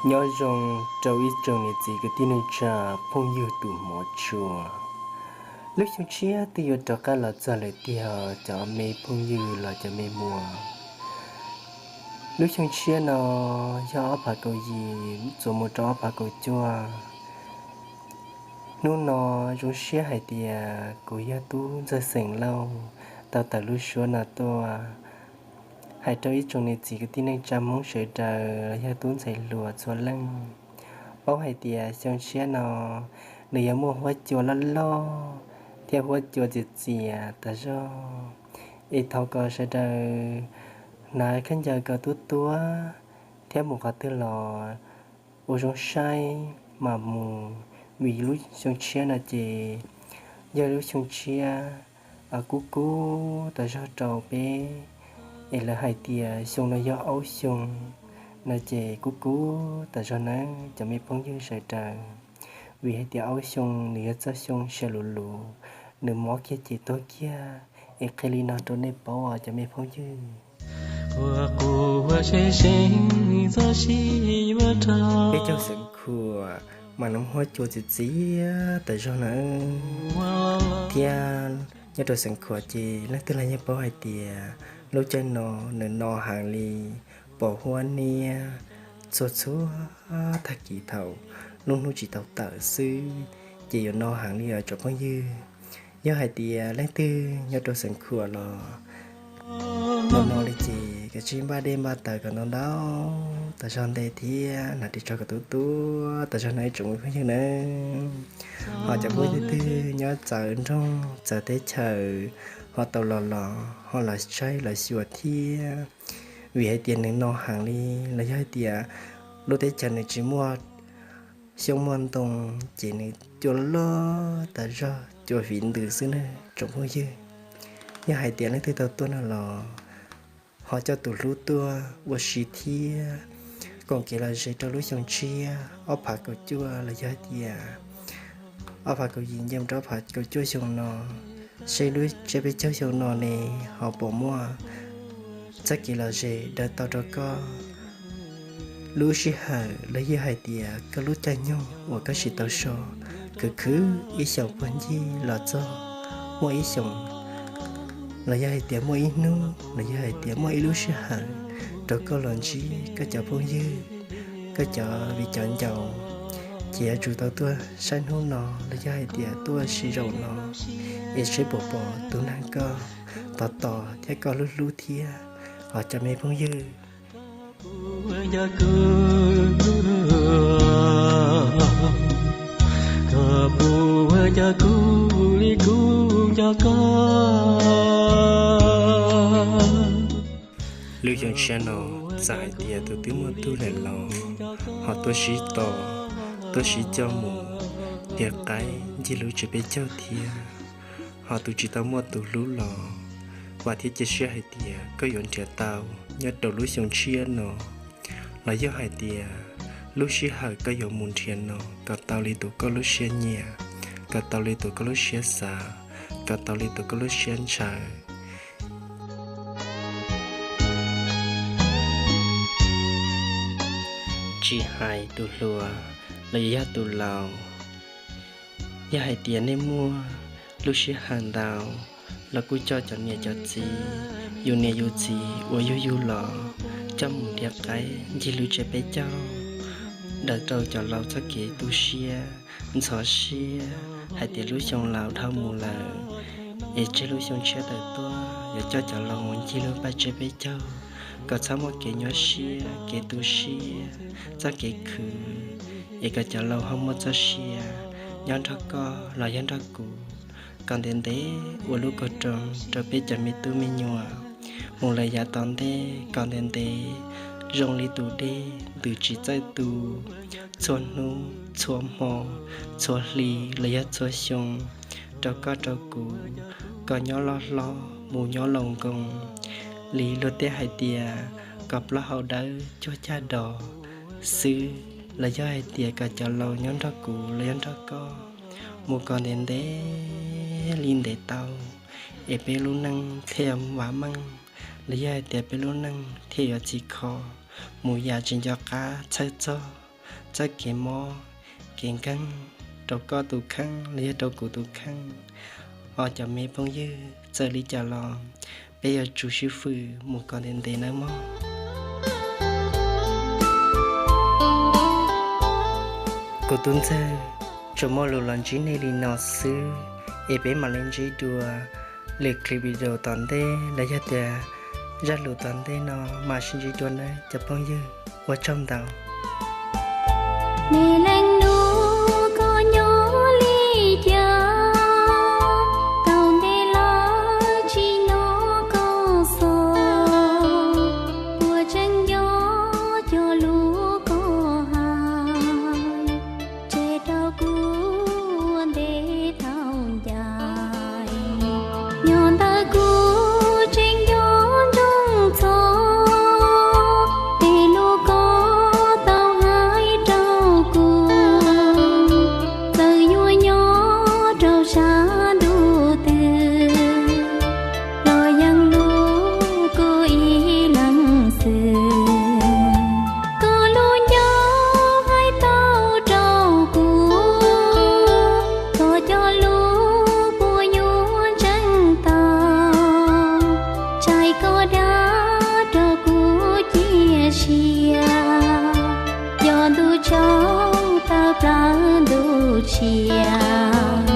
Nyob zoo rau ib tsoom niam txiv kwv tij neej tsa phooj ywg tus hmov tshua. Lub xyoo tshiab twb yuav rov qab los txog lawm tiag cov me phooj ywg los cov me muam. Lub xyoo tshiab no yog ob phav kaum yim txuas mus rau ob phav kaum cuaj. Hnub no zoo siab hais tias kuv yog tub ntxawg xeem Lauj tau tawm lub suab no tuaj hais rau ib tsoom niam txiv kwv tij neej tsa Hmoob sawv daws los yog tub ntxhais hluas txhua leej paub hais tias xyoo tshiab no nws yuav muaj huab cua loj loj thiab huab cua txias txias tas zog. Es thov kom sawv daws hnav khaub ncaws kom tuab tuab thiab mus qhov twg los ua zoo saib mas mus, vim lub xyoo tshiab no ces yog lub xyoo tshiab kub kub tas zog rau peb. Es lawv hais tias xyoo no yog aub xyoo no ces kub kub tas zog nawb cov me phooj ywg sawv daws. Vim hais tias aub xyoo nws yog txoj xyoo xya luv luv, nws mob kiag ces tuag kiag. Es qhia li no rau nej paub os cov me phooj ywg. Peb caug Xeev Khuam mas nws huab cua txias txias tas zog na. Thiab nyob rau Xeev Khuam ces leej twg los yeej paub hais tias lub caij no nws no heev li, pom huab niab txhua txhua tag kis thaum lub hnub tsis tau tawm xwb, ces yuav no heev li os tsoom phooj ywg. Yog hais tias leej twg nyob rau Xeev Khuam los no no li ces kav tsij npaj dej npaj taws kom ntau ntau tas zog nte thiab hnav ris tsho kom tuab tuab tas zog na ib tsoom phooj ywg na. Ho cov phooj ywg twg nyob txawv nroog txawv teb chaws ho tau los los ho los saib los xyuas thiab. Vim hais tias nws no heev li, los yog hais tias lub teb chaws nws tsis muaj xyoob muaj ntoo ces nws cua loj tas zog cua viv ntws xwb na tsoom phooj ywg. Yog hais tias leej twg tau tuaj no los ho coj tus hlub tuaj ua si thiab koom kev lom zem rau lub xyoo tshiab ob phav kaum cuaj los yog hais tias ob phav kaum yim nce mus rau ob phav kaum cuaj xyoo no, seb lub tsiab peb caug xyoo no ne ho puas muaj txoj kev lom zem daws tau rau koj lub sij hawm los yog hais tias koj lub caij nyoog uas koj tsis tau so khwv khwv ib xyoos puag ncig los txog muaj ib xyoos los yog hais tias muaj ib hnub los yog hais tias muaj ib lub sij hawm rau koj los ntsib koj cov phooj ywg, koj cov viv cov ncaus, ces yuav tsum tau tuaj saib hnub no los yog hais tias tuaj ua si zaum no es seb puas pom tus neeg koj tos tos thiab koj hlub hlub thiab os cov me phooj ywg. Lub xyoo tshiab no txawm hais tias tus twb muaj tug lawm los ho tuaj sib tos, tuaj sib coj mus nrhiav qaib ncig lub tsiab peb caug thiab. Ho tus tsis tau muaj tus hlub los vam thiab cia siab hais tias koj yuav nrhiav tau nyob rau lub xyoo tshiab no. Los yog hais tias lub sij hawm koj yuav mus nrhiav no kom tau li tus koj lub siab nyiam, kom tau li tus koj lub siab xav, kom tau li tus koj lub siab ntshaw. Tsis hais tus hluas los yog tus laus, yog hais tias nej muaj lub sij hawm ntau los kuj coj cov niam cov txiv, yus niam yus txiv uas yug yug los coj mus nrhiav qaib ncig lub tsiab peb caug, daws rau cov laus txoj kev tu siab, ntxhov siab hais tias lub xyoo laus dhau mus lawm, es tseg lub xyoo tshiab tawm tuaj yuav coj cov laus mus ncig lub paj tsiab peb caug kom txhob muaj kev nyuaj siab, kev tu siab, txoj kev khwv, es kom cov laus ho muaj txoj sia nyob nrog koj los yog nrog kuv kom ntev ntev ua lub koog roog rau peb cov me tub me nyuam mus lawm yav tom ntej kom ntev ntev zoo li tus dej ntws tsis txawj tu, txhua hnub txhua hmo, txhua hli los yog txhua xyoo rau koj rau kuv kom nyob loj hlob mus nyob laus nkoos li luag tej hais tias kom plaub hau dawb cuag caj dos xwb, los yog hais tias kom cov laus nyob nrog kuv los yog nrog koj mus kom ntev ntev li ntev tau, es peb lub neej thiaj vam meej, los yog hais tias peb lub neej thiaj yuav txhim kho mus yam tsis nco qab txhawj txog. txoj kev mob kev nkeeg rau koj tus kheej los yog rau kuv tus kheej. Os cov me phooj ywg, txawm li cas los peb yuav tsum sib fwm mus kom ntev ntev nawb mog. Kuv tus ntxawg, tsuas muaj lus los ntsib nej li no xwb, es peb mam li ntsib dua lwm clip video tom ntej los yog tias zaj lus tom ntej no mam sib ntsib dua nawb cov phooj ywg. Ua tsaug ntau. Me leej nus, koj nyob li cas? Tau ntev lawm tsis hnov koj xov. Puas tseem nco cov lus koj hais, tseg rau kuv ua ntev thaum ncaim. Nyob ntawm kuv tseem nco ntsoov txog tej lus koj tau hais rau kuv. Txawm yuav nyob rau sab ntuj twg los yeej hlub kuv ib leeg xwb. Koj lub ncauj hais tau rau kuv, thov cov lus puas yuav ntseeg tau. Txhais koj dag rau kuv cia siab, yog ntuj tsaus taw plaws ntuj tshiab.